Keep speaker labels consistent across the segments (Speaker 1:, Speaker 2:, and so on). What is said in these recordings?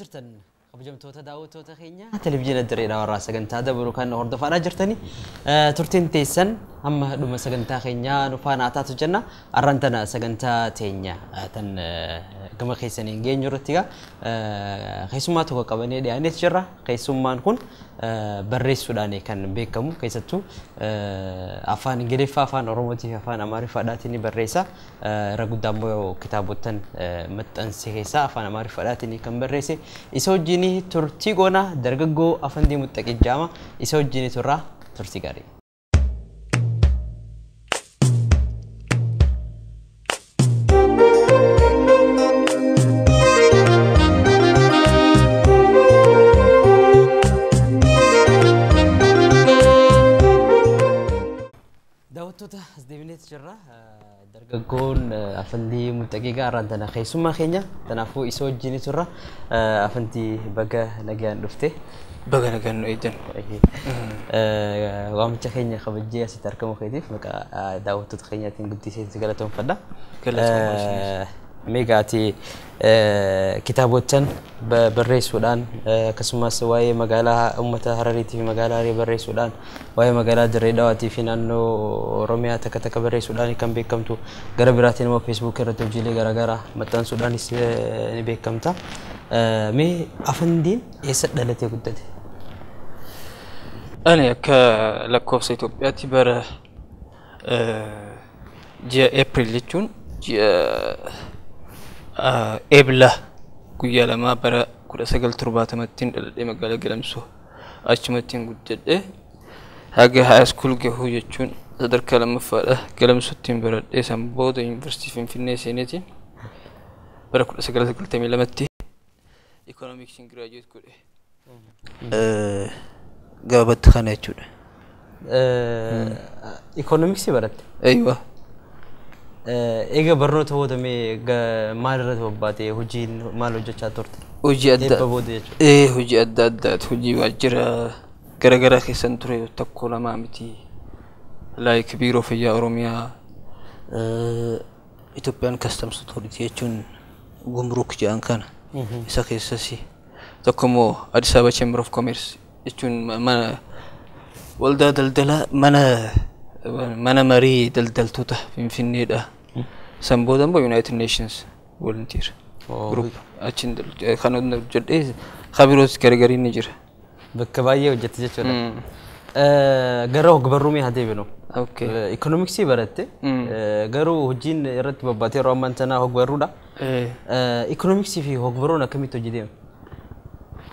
Speaker 1: Jirtan kabajamtoota daawwattoota keenya televizyiina Dirree Dhawaa sagantaa dabaru kan hordofaadhaa jirtani. Turtiin teessan hamma dhuma sagantaa keenyaa nu faana haa taatu jenna. Arraan tana sagantaa teenya tan gama keessaniin geenyu irratti egaa keessummaa tokko qabannee dhiyaanneet jirra. Keessummaan kun barreessuudhaan kan beekamu, keessattuu afaan Ingiliffaa, afaan Oromootii fi afaan Amaariffaadhaatiin ni barreessa. Irra guddaa immoo kitaabotan maxxanse keessaa afaan Amaariffaadhaatiin kan barreesse. Isa wajjin turtii goona. Dargaggoo Afandii Muxxaqii Jaama isa wajjin turraa, turtii gaarii. Daawwattoota, as deebineet jirra. Dargaggoon Afandii Muxxaqii gaarraan tana keessummaa keenya. Kanaafuu isa wajjin turra. Afandii, baga nagaan dhufte.
Speaker 2: Baga nagaan nu eegdan.
Speaker 1: Waamicha keenya kabajjee asitti argamu keetiif maqaa daawwattoota keenyaatiin guddisee si galatoomfadha.
Speaker 2: Galatoomfadha.
Speaker 1: Mee ati kitaabotan barreessuudhaan, akkasumas waa'ee magaalaa uummata Harariitii fi magaalaa Haree barreessuudhaan, waa'ee magaalaa Dirree Dhawaatii fi naannoo Oromiyaa takka takka barreessuudhaan kan beekamtu, gara biraatiin immoo Facebook irratti hojiilee garaagaraa maxxansuudhaanis ni beekamta. Mee Afandiin eessa dhalatee guddate?
Speaker 2: Ani akka lakkoofsa Itoophiyaatti bara ji'a Eepiriil, jechuun ji'a Eebla guyyaa 2 bara 1970ttiin dhaladhee magaalaa Galamsoo. Achumattiin guddadhee haga high school gahuu, jechuun sadarkaa lammaffaadha, Galamsootti baradhee. San booda Yuunivarsiitii Finfinnee seeneetiin bara 1992tti ikoonomiksiin graduate godhe. Gabaabatti kana jechuudha.
Speaker 1: Ikoonomiksii baratte?
Speaker 2: Eeywa.
Speaker 1: Egaa barnoota booda mee maal irratti bobbaate? Hojiin maal hojjechaa turte?
Speaker 2: Hojii adda
Speaker 1: Eebba booda jechuudha.
Speaker 2: Ee, hojii adda addaati. Hojii waajjira garaagaraa keessan ture, tokko lamaa miti. Like Biiroo Fayyaa Oromiyaa, Itoophiyaan Customs Authority, jechuun gumruk jedhan kana. Isa keessas tokko immoo Addis Ababa Chamber of Commerce, jechuun mana waldaa daldalaa, mana marii daldaltoota Finfinneedha. San booda immoo United Nations Volunteer Group achiin kan hojjedhee kabiroos garagarii ni jira.
Speaker 1: Bakka baay'ee hojjette jechuudha. Gara ogbarruu mee haa deebinu.
Speaker 2: Okay.
Speaker 1: Ikoonomiksii baratte, garuu hojiin irratti bobbaatee yeroo ammaan tanaa ogbarruudha. Ikoonomiksii fi ogbarruun akkamitti hojii deema?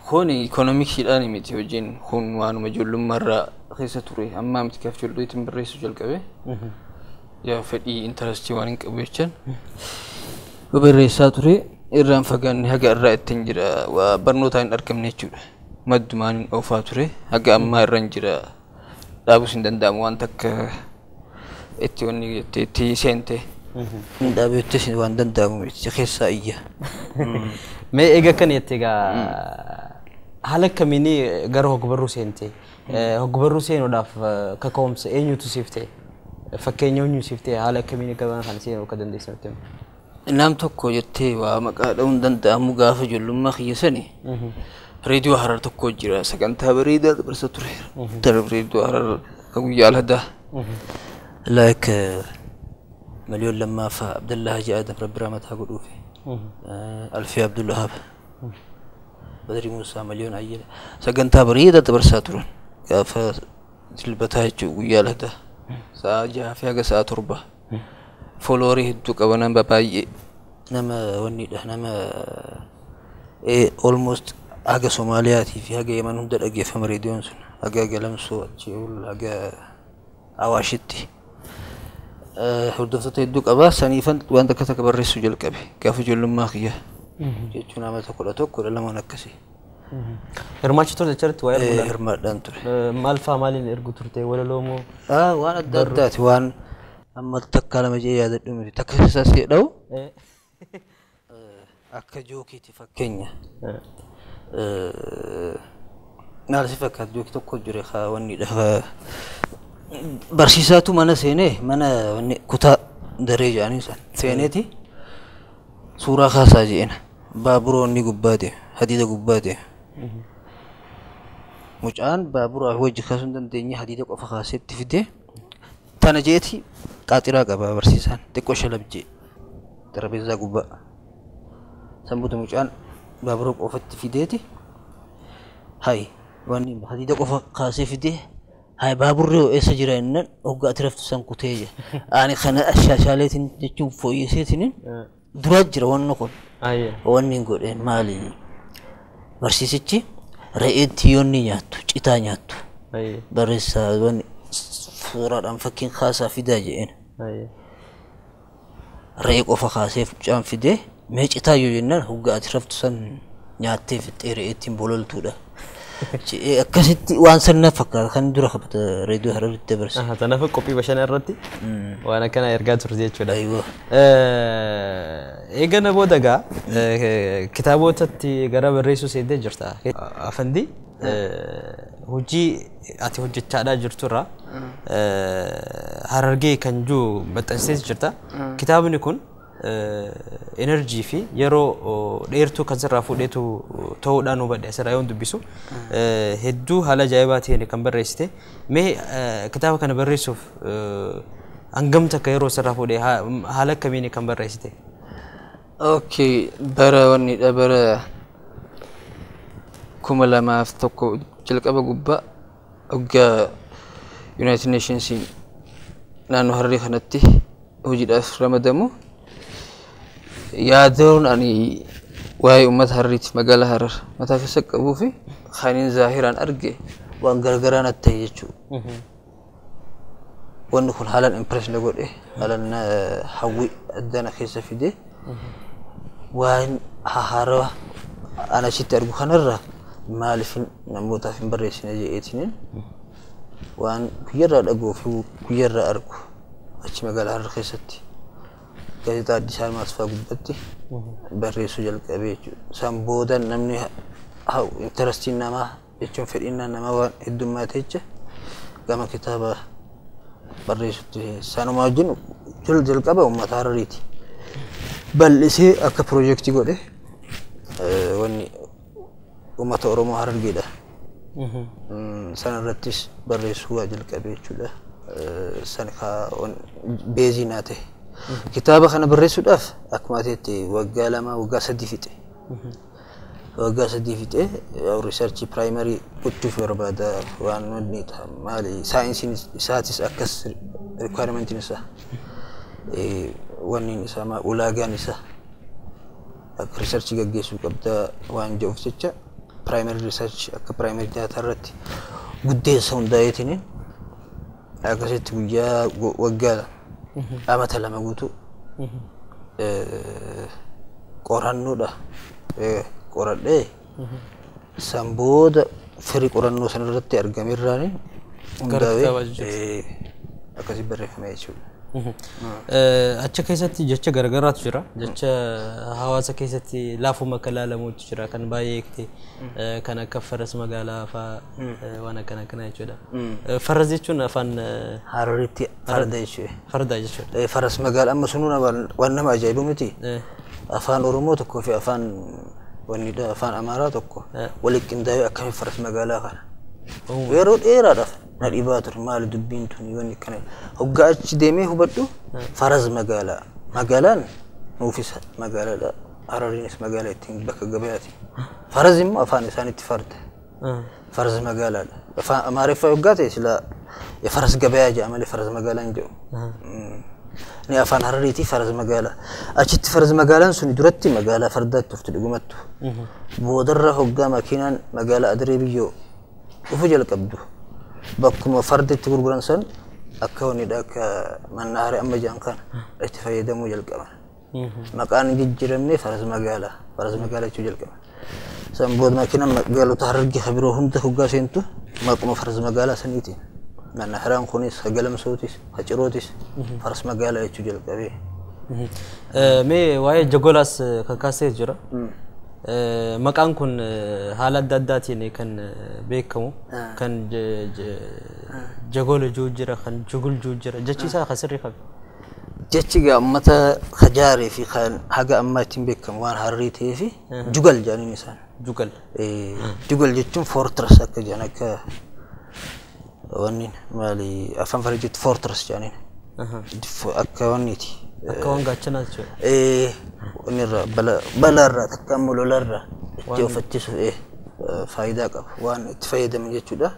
Speaker 2: Kun ikoonomiksiidhaan miti, hojiin kun waanuma ijoollummaarraa keessa ture. Ammaa miti, gaaf ijoolleetiin barreessuu jalqabe. Yaa, fedhii interestii waan hin qabu jechaan barreessaa ture, irraan fagaanne, haga irraa ittiin jira. Waa barnootaan hin argamne jechuudha. Maddumaan hin oofaa ture, haga ammaa irra hin jira. Dhaabus hin danda'amu, waan takka itti wanni jettee itti seente. Hin dhaabeettis waan danda'amu miti, keessaa iyya.
Speaker 1: Mee eega akkana jette, egaa haala akkamiin gara ogbarruu seente? Ogbarruu seenuudhaaf kaka'umsa eenyutu siif ta'e? Fakkeenya eenyu siif ta'e? Haala akkamiin gara kana seenuu akka dandeessan nutti himi.
Speaker 2: Nam tokko jettee waa maqaa dha'uun danda'amu. Gaafa ijoollummaa kiyya sani reediyoo Harar tokko jira, sagantaa bareedaa dabarsa ture. Reediyoo Harar kan guyyaa alhadaa. Like Miliyoon Lammaffaa, Abdallaa Haji Adam, Rabbi rahmataa godhuufi. Alfii Abdullahaab. Badri Muusaa, Miliyoon Ayyala. Sagantaa bareedaa dabarsaa turan. Gaafa dilbataa jechuun guyyaa alhadaa. Sa'a 6 fi haga sa'a 7. Followerii hedduu qaba, nama baay'ee. Nama wannidha, nama almost haga Soomaaliyaatii fi haga Yemen hunda dhageeffama reediyoon sun. Haga Galamsoo achii ol haga Awaashitti. Hordoftoota hedduu qaba. Saniifan waan takka takka barreessuu jalqabe. Gaafa ijoollummaa kiyya. Jechuun amata 11, 12 akkasii.
Speaker 1: Hirmaachuu turte achirratti waa'ee erguudhaan?
Speaker 2: Hirmaadhaan ture.
Speaker 1: Maal fa'aa maaliin ergu turte? Walaloo moo?
Speaker 2: Waan adda addaati, waan amma takka lama jee yaadadhu miti. Takka isaa si dha'u akka jokeiiti fakkeenya. Maal si fakkaata, jokeii tokko jire haa wanni dhafa. Barsiisaatu mana seenee, mana wanni kutaa daree jedhanii san seeneeti, suuraa kaasaa jeena. Baabura wanni gubbaa deema. Hadiida gubbaa deema. Mucaan baabura wajji kaasuu hin dandeenye hadiida qofa kaaseetti fidee tana jeeti qaaxiraa qaba barsiisaan xiqqoo shalabjee xarabeessaa gubbaa. San booda mucaan baabura qofatti fideeti hayi wanni hadiida qofa kaasee fidee hayi baaburri hoo eessa jira jennaan hoggaa ati raftu san kutee jira. Ani kana ashaashaaleetiin jechuun fooyyesseetiin duraa jira wanni kun. Wanni hin godheen maali? Barsiisichi re'een tiyyoonni nyaattu citaa nyaattu. Barreessaa wanni suuraadhaan fakkiin kaasaa fidaa jedheen. Re'ee qofa kaasee mucaan fidee mee citaa yoo jennaan hoggaa ati raftu san nyaattee fixxee re'eettiin bololtuudha. Akkasitti waan san na fakkaata kan dura qabata reediyoo Hararitti dabarse.
Speaker 1: Kanaaf qophii bashannanaa irratti waan akkana ergaa turte jechuudha. Eegana booda egaa kitaabotatti gara barreessuu seentee jirta. Afandi hojii ati hojjechaadhaa jirturraa Harargee kan jiru maxxansitee jirta. Kitaabni kun enerjii fi yeroo dheertuu kan sirraa fuudheetu ta'uudhaan hubadhe asirraa yoon dubbisu hedduu haala ajaa'ibaa ta'een kan barreessite. Mee kitaaba kana barreessuuf hangam takka yeroo sirraa fuudhee haala akkamiin kan barreessite?
Speaker 2: Okay, bara wannidha bara 2001 jalqaba gubbaa hoggaa United Nationsiin naannoo Hararii kanatti hojiidhaaf ramadamu yaadoon ani waa'ee uummata Harariiti magaalaa Harar mataa keessa qabuu fi kaaniin zaahiraan arge waan garagaraa natti ta'e jechuudha. Wanni kun haalaan impress na godhe haalaan hawwii addaa na keessa fide waan haarawaa ana achitti argu kanarraa maaliif namootaaf hin barreessine jedheetiin waan guyyarraa dhaguu fi guyyarraa argu achi magaalaa Harar keessatti gaazexaa Addis Almaas fa'aa gubbatti barreessuu jalqabee jechuudha. San booda namni intarestiin namaa jechuun fedhinnaan namaa waan heddummaate jecha gama kitaaba barreessutti sanuma wajjin jalqaba uummata Harariiti. Bal'isee akka piroojeektii godhe wanni uummata Oromoo Harargeedha. Sana irrattis barreessuu jalqabee jechuudha. San beezii naa ta'e. Kitaaba kana barreessuudhaaf akkuma ateetti waggaa 2 waggaa 3 fixe. Waggaa 3 fixe riisarchii piraayimarii gochuuf barbaada waan wanni ta'a maali saayinsiin isaatis akkas rikwaayimentiin isaa wanni isaa ulaagaan isaa akka riisarchii gaggeessuu qabda waan jedhuuf jecha piraayimarii riisarchii akka piraayimarii daataa irratti guddeessa hundaa'eetiin akkasitti guyyaa waggaa amata 2 guutuu qorannoodha qoradhee san booda firii qorannoo sana irratti argamerraan hundaa'ee akkasii barreeffame jechuudha.
Speaker 1: Achi keessatti jecha garagaraatu jira. Jecha hawaasa keessatti laafuma akka ilaalamuutu jira kan baay'ee eegte kan akka faras magaalaa fa'aa waan akkana akkana jechuudha. Faras jechuun afaan
Speaker 2: Hararitti farda jechuudha.
Speaker 1: Farda jechuudha.
Speaker 2: Faras magaalaa amma sunuu waan nama ajaa'ibu miti. Afaan Oromoo tokkoo fi afaan wannidha afaan Amaaraa tokko walitti qindaa'ee akkamiin faras magaalaa kana. Yeroo dheeraadhaaf na dhibaa ture maali dubbiin tuni wanni kana hoggaa achi deemee hubadhu faras magaalaa magaalaan nuufis magaalaadha Harariinis magaalaa ittiin bakka gabayaati. Faras immoo afaan isaanitti farda. Faras magaalaadha. Afaan Amaariffaa hoggaa ta'e silaa faras gabayaa jedha malee faras magaalaa hin jedhu. Ni afaan Harariitii faras magaalaa. Achitti faras magaalaan suni duratti magaalaa fardaatti turte dhugumattu. Boodarra hoggaa makiinaan magaalaa Adiree biyyoo dhufu jalqabdu. Bakkuma farda itti gurguran san akka wannidha akka mannaharii amma jedhan kana itti fayyadamuu jalqaban. Maqaan hin jijjiiramne faras magaalaa jechuu jalqaban. San booda makiinaan magaalota Harargee kan biroo hunda hoggaa seentu maquma faras magaalaa saniitiin. Mannaharaan kunis galamsootis hacirootis faras magaalaa jechuu jalqabee.
Speaker 1: Mee waa'ee jagolaas kan kaasee jira. Maqaan kun haala adda addaatiin kan beekamu kan jagola jiru jira kan jugul jiru jira jechi isaa kan sirrii qabu.
Speaker 2: Jechi egaa uummata Hajaaree fi kan haga ammaa ittiin beekamu waan Hararii ta'ee fi jugal jedhaniin isaan.
Speaker 1: Jugal.
Speaker 2: Jugal jechuun fortress akka jedhan akka wanni maali afaan faranjiitti fortress jedhaniin. Akka wanniiti.
Speaker 1: Akka waan gaachanaa jechuudha.
Speaker 2: Wanni irraa balaarraa takka ammoo lolarraa itti of ittisuuf faayidaa qaba. Waan itti fayyadaman jechuudha.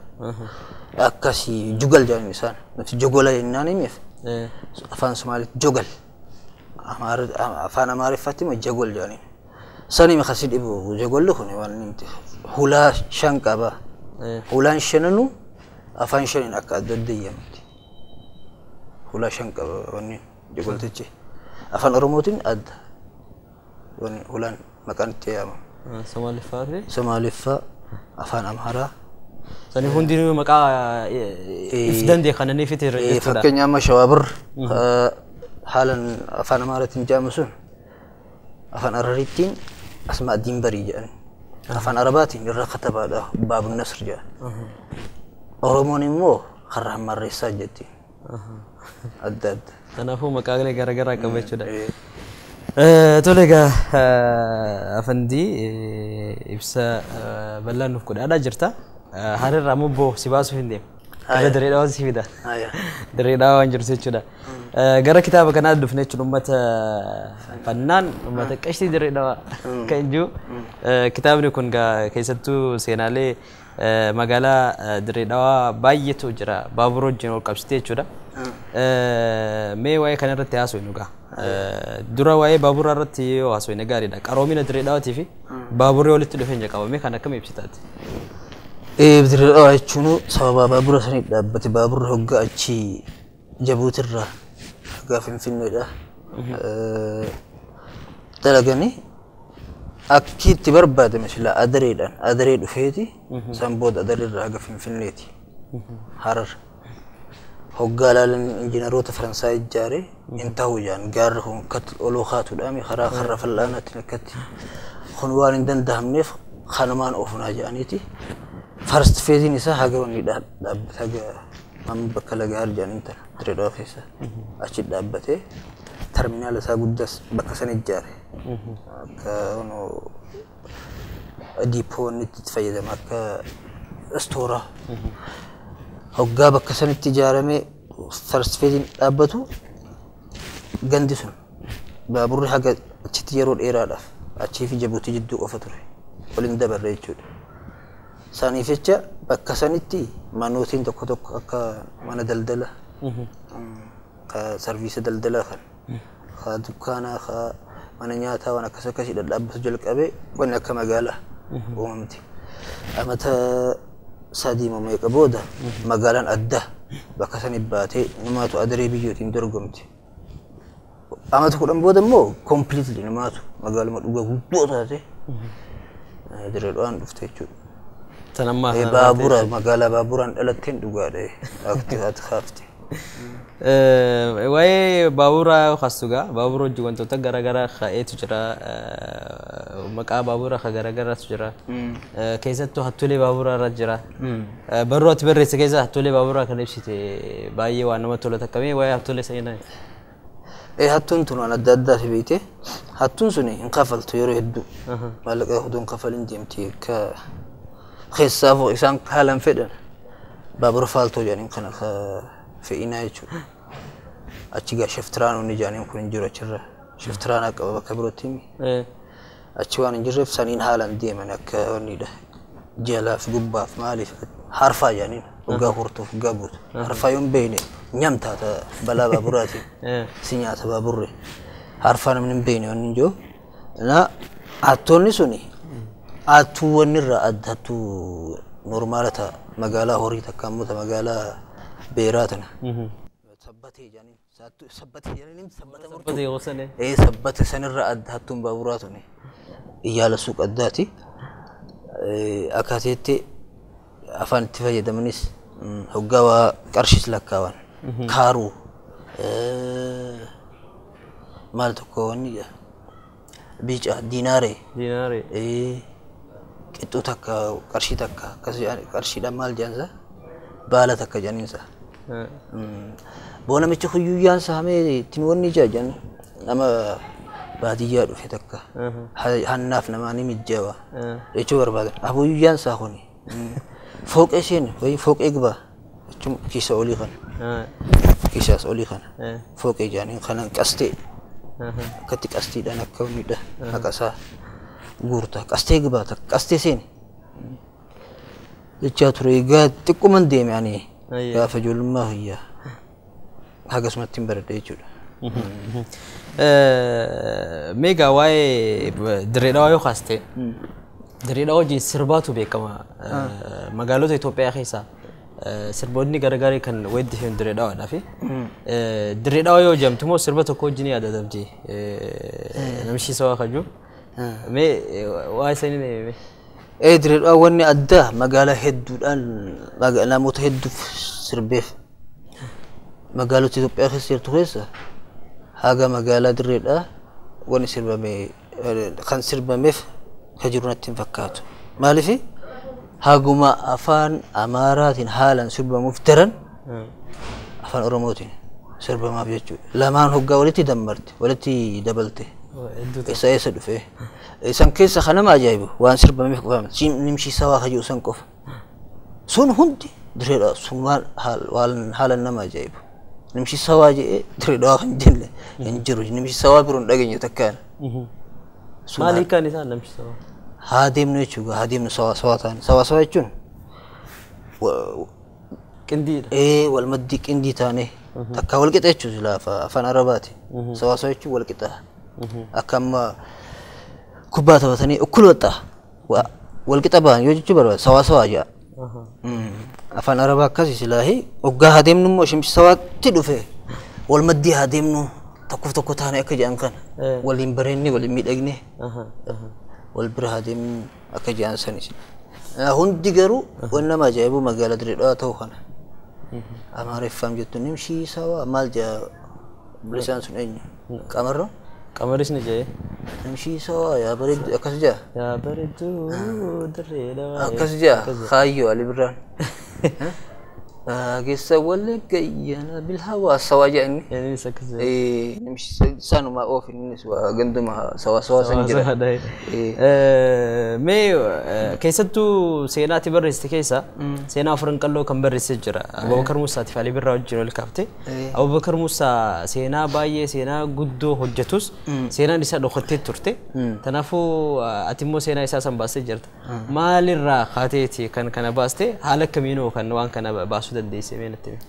Speaker 2: Akkasii jugal jedhan isaan. Nuti jogola jennaan himeef. Afaan Somaaliitti jogal. Afaan Amaariffaatti immoo jagol jedhaniin. Sani makasi dhibu jagolli kun waan inni hulaa shan qaba. Hulaan shananuu afaan shaniin akka adda adda eeyyamti. Hulaa shan qaba wanni jagoltichi. Afaan Oromootiin adda. Wanni hulaan maqaan itti yaamamu.
Speaker 1: Somaaliffaa fi?
Speaker 2: Somaaliffaa, afaan Amaaraa.
Speaker 1: Saniif hundinuu maqaa if danda'e kananiif itti jechuudha.
Speaker 2: Fakkeenya amma Shawaabir haalan afaan Amaaraatiin jedhamu sun afaan Harariittiin asmaa Diinbarii jedhan. Afaan Arabaatiin irra katabaadha Baabun Nasr jedhan. Oromoon immoo karra hammarreessaa jetti. Adda adda.
Speaker 1: Kanaafuu maqaalee garaagaraa qaba jechuudha. Tole egaa afandii ibsa bal'aa nuuf godhaadhaa jirta. Hararraa ammoo boo si baasuuf hin deemu. Gara Dirree Dhawaa si fida. Dirree Dhawaa waan jirtu jechuudha. Gara kitaaba kanaa dhufne jechuun uummata fannaan uummata qashtii Dirree Dhawaa kan jiru. Kitaabni kun keessattuu seenaalee magaalaa Dirree Dhawaa baay'eetu jira. Baabura wajjin wal qabsiisee jechuudha. Mee waa'ee kana irratti haasofnu gaa. Dura waa'ee baaburaa irratti yoo haasofne gaariidha. Qaroomina Dirree Dhawaatii fi baaburri walitti dhufeenya qaba. Mee kan akkam ibsitaati?
Speaker 2: Dirree Dhawaa jechuun sababa baabura sanii dhaabbate. Baaburri hoggaa achi Jabuutirraa hoggaa Finfinneedha. Dalaganii akki itti barbaadame silaa adareedhaan adaree dhufeeti san booda adareerraa haga Finfinneeti. Harar. Hoggaa ilaalan injiinaroota Faransaay ijaare hin ta'u jedhan gaarri kun akkatti oloo kaatuudhaan karaa karra fal'aanaatiin akkatti kun waan hin danda'amneef kanumaan oofnaa jedhaniiti. First phase isaa haga wanni dhaabbate haga amma bakka laga har jedhaniin tana Dirree Dhawaa keessa achi dhaabbatee terminaala isaa guddaas bakka sana ijaare. Akka diipoo wanni itti fayyadama akka istooraa. Hoggaa bakka sanitti ijaaramee first phase dhaabbatu gandi sun baaburri haga achitti yeroo dheeraadhaaf achii fi Jabuutii jidduu qofa ture waliin dabarre jechuudha. Saniif jecha bakka sanitti manootiin tokko tokko akka mana daldala, ka sarviisa daldalaa kan, ka dukkaanaa, ka mana nyaataa waan akkas akkasii dhadhaabbatu jalqabee wanni akka magaalaa uumamti. Amata sadii moo meeqa booda magaalaan adda bakka sani baatee namaatu adaree biyyootiin dorgomti. Amata 10 booda immoo completely namaatu magaaluma dhugaa guddoo taate Dirree Dhawaan dhufte jechuudha.
Speaker 1: Tan ammaa
Speaker 2: Baabura magaalaa baaburaan dhalatteen dhugaadha. Akti ati kaafte.
Speaker 1: Waa'ee baaburaa kaastugaa baabura hojii wantoota garaagaraa ka'eetu jira. Maqaa baaburaa ka garaagaraatu jira. Keessattuu hattuulee baaburaa irra jira. Barruu ati barreesse keessa hattuulee baaburaa kan ibsite baay'ee waan namatti tola takkamee waa'ee hattuulee seenaa.
Speaker 2: Hattuun tun waan adda addaati beekte. Hattuun sun hin kafaltu yeroo hedduu. Maallaqa odoo hin kafalin deemti akka keessaafuu isaan haalaan fedhan baabura faaltoo jedhaniin kana fe'inaa jechuudha. Achi gaa shiftiraan onni jedhaniin kun hin jiru achirra. Shiftiraanaa qaba bakka birootti himi. Achi waan hin jirreef saniin haalaan deeman akka wannidha. Jalaaf gubbaaf maaliif harfaa jedhaniin hoggaa hortuuf hoggaa buutu. Harfaa yoo hin beekne nyamtaata balaa baaburaatiin. Si nyaata baaburri. Harfaa namni hin beekne wanni hin jiru. Na hattoonni suni hattuuwwan irraa adda hattuu normaala ta'a magaalaa horii takka ammoo ta magaalaa beeraa tana. Sabbatee jedhaniin sabbatee jedhaniin sabbata murtuu.
Speaker 1: Sabbatee gosa
Speaker 2: Sabbata sanirraa adda hattuun baaburaa tuni iyyaala suuq addaati. Akkaateetti afaan itti fayyadamanis hoggaa waa qarshiis lakkaawan kaaruu maal tokko wanni jedha biica diinaaree.
Speaker 1: Diinaaree.
Speaker 2: Qixxuu takka qarshii takka akkas jedhan qarshiidhaan maal jedhansa baala takka jedhaniinsa. Boo namichi kuyyuyyaan saamee ittiin wanni ija jedhan nama Baadiyyaa dhufe takka hannaaf namaa ni mijjawa jechuu barbaadan. Abuyyaan isaa kuni fooqee seeni wayii fooqee gubaa jechuun keessa olii kana keessaas olii kana fooqee jaaniin kanan qastee akkatti qastiidhaan akka miidha maqasaa guurta qastee gubaa takka qastee seeni jechaa ture. Egaa xiqquman deeme ani gaafa ijoollummaa hiyyaa hagasumatti hin baradhe jechuudha.
Speaker 1: Meegaa waa'ee Dirree Dhawaa yoo kaaste, Dirree Dhawaa wajjin sirbaatu beekama. Magaalota Itoophiyaa keessaa sirboonni garagarii kan weeddifamu Dirree Dhawaadhaa fi Dirree Dhawaa yoo jedhamtu immoo sirba tokko wajjin yaadatamti. Namichi sawaa kaju. Mee waa isanii mee?
Speaker 2: Dirree Dhawaa wanni addaa magaalaa hedduudhaan namoota hedduuf sirbeef. Magaalota Itoophiyaa keessa jirtu keessa haga magaalaa Dirreedhaa wanni sirbame kan sirbameef ka jiru natti hin fakkaatu. Maaliif haguma afaan Amaaraatiin haalaan sirbamuuf daran afaan Oromootiin sirbamaaf jechuudha. Lamaan hoggaa walitti dammarte walitti dabalte. Eessa eessa dhufe? Isan keessa kan nama ajaa'ibu waan sirbameef qofa miti. Nimshi sawaa ka jiru san qofa. Sun hundi Dirreedhaa sun waan haalaan nama ajaa'ibu. Nimshi sawaa jedhee Dirree Dhawaa kan jenne hin jiru. Nimshi sawaa biroo hin dhageenye takkaan.
Speaker 1: Maal hiikkaan isaa namchi sawaa?
Speaker 2: Haa deemnu jechuudha. Haa deemnu sawaa sawaa ta'an. Sawaa sawaa jechuun
Speaker 1: Qindiidha.
Speaker 2: Wal maddii qindii taane takka wal qixa jechuudha laafa afaan Arabaati. Sawaa sawaa jechuun wal qixa. Akka amma kubbaa taphatanii ukkul waxxaa wal qixa ba'an yoo jechuu barbaade sawaa sawaa jedha. Afaan Arabaa akkasii silaahi hoggaa haa deemnu immoo shimsi sawaatti dhufe wal maddii haa deemnu tokkoof tokko taane akka jedhan kana waliin bareenne waliin miidhagne wal bira haa deemnu akka jedhan sanis. Hundi garuu waan nama ajaa'ibu magaalaa Dirree Dhawaa ta'uu kana. Amaariffaan jettu nimshii sawaa maal jedha bilisaan sun eenyu? Qamarroo?
Speaker 1: Qamaris ni jedhe.
Speaker 2: Nimshii sawaa yaa bareeddu akkas jedha.
Speaker 1: Yaa bareedduu Dirree Dhawaa.
Speaker 2: Akkas jedha kaayyoo Ali Birraan. Keessa wal gayyana bilhawaa sawaa jedha inni.
Speaker 1: Innis akkas jedha.
Speaker 2: Nimshi sanumaa oof innis waa ganduma sawaa sawaa san jira.
Speaker 1: Mee keessattuu seenaati barreessite keessa seenaa Afran Qalloo kan barreessee jira. Abubakar Musaatiif Ali Birraa wajjin wal kaafte. Abubakar Musaa seenaa baay'ee seenaa guddoo hojjetus seenaan isaa dhokattee turte. Kanaafuu ati immoo seenaa isaa san baastee jirta. Maalirraa kaateeti kan kana baaste, haala akkamiinoo kan waan kana baasuu dandeesse mee natti himi?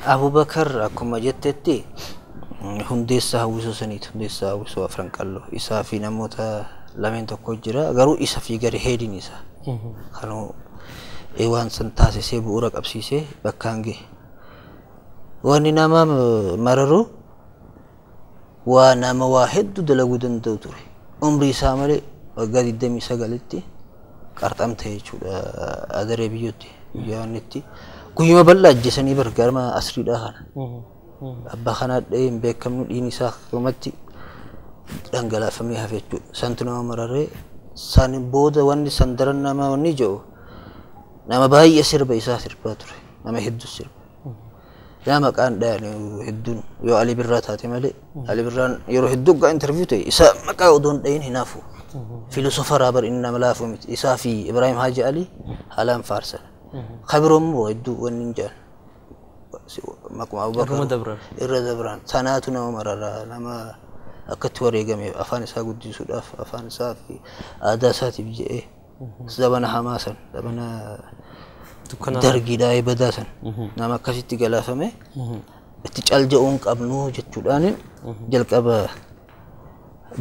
Speaker 2: Abubakar akkuma jettetti hundeessaa hawwisoo saniiti. Hundeessaa hawwisoo Afran Qalloo isaa fi namoota lameen tokko jira. Garuu isa fi gadi heediin isaa kan waan san taasisee bu'uura qabsiisee bakkaan gahe. Wanni nama mararu waa nama waa hedduu dalaguu danda'u ture. Umrii isaa malee waggaa 29tti qarxamte jechuudha adaree biyyootti guyyaa inni guyyuma bal'aa ajjeesanii gargaarama asriidhaa kana. Abbaa kanaa dhahee hin beekamnu dhiigni isaa akkumatti dhangalaafamee hafe jechuudha. Santu nama mararee san booda wanni san daran nama wanni jedhu nama baay'ee sirba isaa sirbaa ture. Nama hedduu sirba. Nama maqaan dhayan hedduun yoo Ali Birraa taate malee Ali Birraan yeroo hedduu gaa interview ta'e isa maqaa odoo hin dhayin hinaafu. Filosofaraa bar inni nama laafu miti. Isaa fi Ibrahim Haji Ali haalaan faarsan. Kabiroo immoo hedduu wanni hin jedhan. Maquma Abubakar
Speaker 1: Irruma dabran.
Speaker 2: Irra dabran. Sanaatu nama mararaa nama akkatti wareegame afaan isaa guddisuudhaaf afaan isaa fi aadaa isaatiif jedhee zabana hamaa san zabana dargiidhaa badaa san nama akkasitti galaafame itti calja'uun qabnu jechuudhaan jalqaba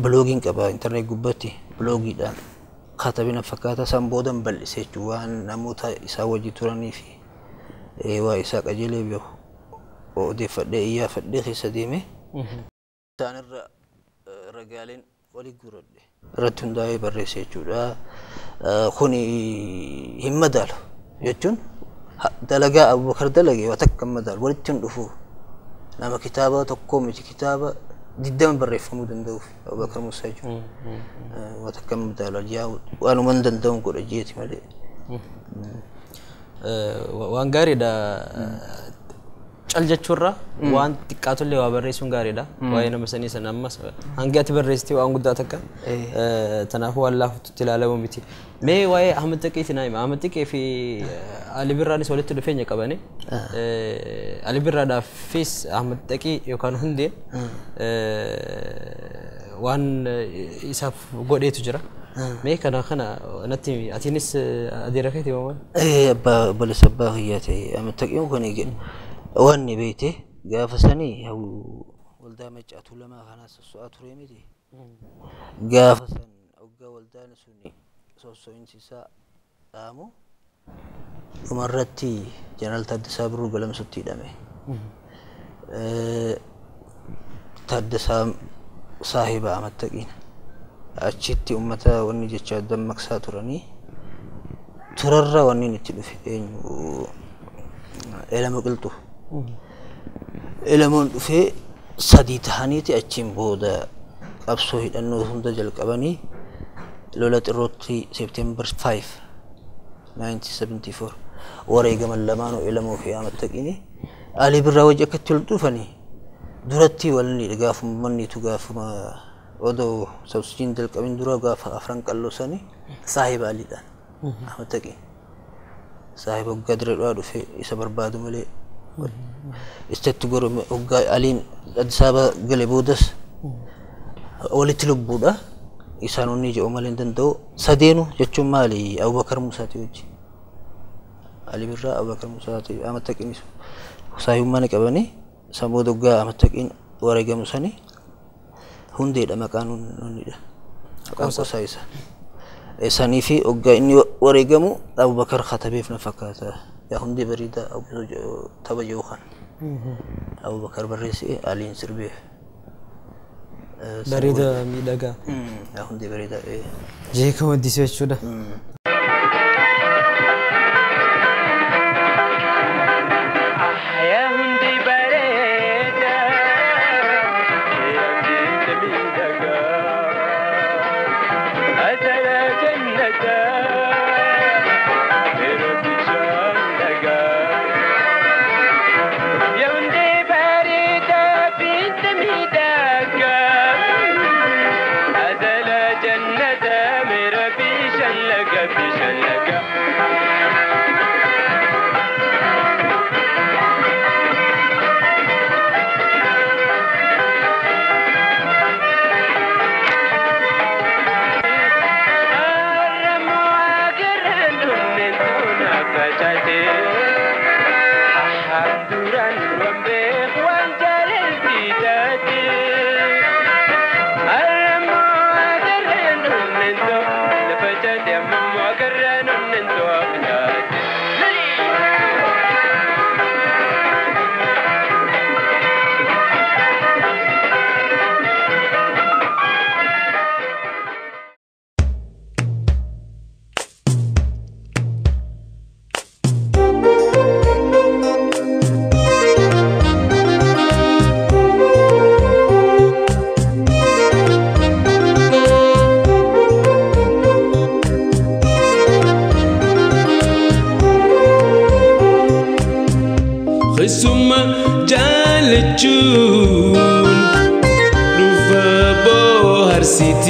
Speaker 2: biloogiin qaba intarneet gubbatti biloogiidhaan katabina fakkaata san boodan bal'ise jechuun waan namoota isaa wajji turanii fi waa isaa qajeelee beeku odeeffadhee iyyaafadhee keessa deeme isaanirra ragaaleen walii guuradhe irratti hundaa'ee barreesse jechuudha. Kuni hin madaalu jechuun dalagaa Abubakar dalage waa takka hin madaalu walitti hin dhufu. Nama kitaaba tokko miti kitaaba 20 barreeffamuu danda'uuf Abubakar Musaa jechuudha. Waa takka hin madaalu waanuma hin danda'uun godha jeeti malee.
Speaker 1: Waan gaariidha. Cal jechuurra waan xiqqaatullee waa barreessuun gaariidha. Waa'ee nama sanii sana ammas hanga ati barreessitee waan guddaa takka tanaafuu waan laafutti ilaalamu miti. Mee waa'ee Ahmad Taqiitii naa hima. Ahmad Taqii fi Ali Birraanis walitti dhufeenya qabani. Ali Birraadhaafis Ahmad Taqii yookaan Hundeen waan isaaf godheetu jira. Mee kana natti himi. Atiinis adeera keetii moo maal?
Speaker 2: Abbaa obboleessa abbaa kiyyaa ta'e Ahmad Taqiin kun wanni beekte gaafa sanii waldaa Maccaa Tuulamaa kanaa sosso'aa ture miti. Gaafa san hoggaa waldaan sun sosso'insi isaa dhaamu dhumarratti Jeneraal Taaddasaa Birruu Galamsootti hidhame. Taaddasaa saahiba Ahmad Taqiin. Achitti uummata wanni jecha dammaqsaa turanii turarra wanni itti dhufe eenyu Elama Qilxuu. Elamoon dhufee sadii tahaniiti achiin booda qabsoo hidhannoo hunda jalqabanii lola xirrootti September 5 1974 wareegaman lamaanuu Elamoo fi Ahmad Taqiini. Alii Birraa wajji akkatti ol dhufanii duratti walni gaafuma manniitu gaafuma odoo sabsiin jalqabin dura gaafa afran qalloo sanii saahiba Aliidhaan Ahmad Taqiin. Saahiba hoggaa dirree dhawaa dhufe isa barbaadu malee isatti goru hoggaa Aliin Addis Ababa gale boodas walitti lubbuudha. Isaan onni jedhu malee hin danda'u. Sadeenu jechuun maali? Abubakar Musaati wajji. Ali Birraa Abubakar Musaati Ahmad Taqiinis saahibummaa ni qabanii san booda hoggaa Ahmad Taqiin wareegamu sanii hundeedha maqaan hunnidha. Maqaan qosaa isa. Sanii fi hoggaa inni wareegamu Abubakar katabeef na fakkaata. Yaa hundee bareedaa tapha jiru kana. Abubakar barreesse Aliin sirbeef.
Speaker 1: Bareeda miidhagaa.
Speaker 2: Yaa hundee bareedaa.
Speaker 1: Jeeka waddisee jechuudha.
Speaker 3: يا هندي بريدة يا بنت ميدقة أزل جنة ربي شلقة يا هندي بريدة بنت ميدقة أزل جنة ربي شلقة بشلقة.
Speaker 4: Keessuma jaalachuun dhufa bohaarsitii.